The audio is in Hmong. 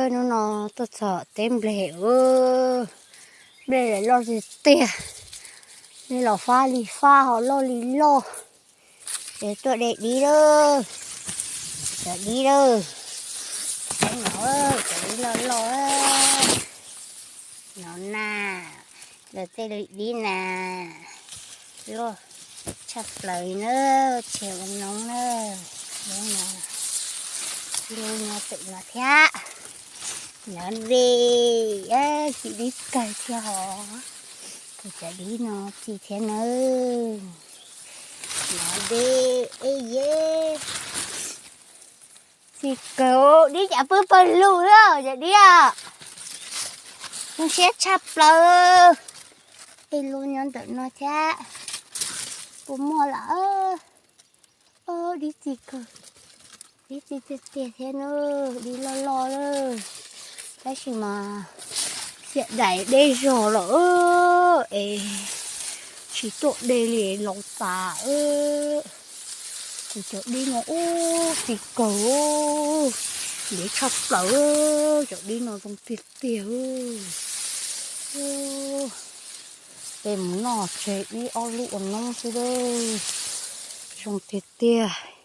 Hnub no tuaj txog teb nplej, nplej loj tiag tiag, nplej los fab li fab ho loj li loj. Ces tuaj de dib lawm, cov dib lawm, no, cov dib loj loj, no na, lawv tej li dib na, loj tshaj plaws na, tsis ua noob na, lub no, lub no pem no thiab, no de, txiv dib kawg thiab hos, kuv cov dib no txiv thiab nawb, no de, e ye, txiv kawg, dib cas pw pawg lug lawm cov dib, zoo siab tshaj plaws, e lub nyob ntawm no thiab, puas muaj lawm, dib txiv kawg, dib txiv tiag tiag thiab na, dib loj loj lawm, tab sis mas xiam dais deb zog lawm es tsis tuaj de li laus tas. Kuv cov dib no ub txiv kawg, ntev tshaj plaws, cov dib no zoo tiag tiag. Peb mus noj tseg ib ob lub ua noob xwb, zoo tiag tiag.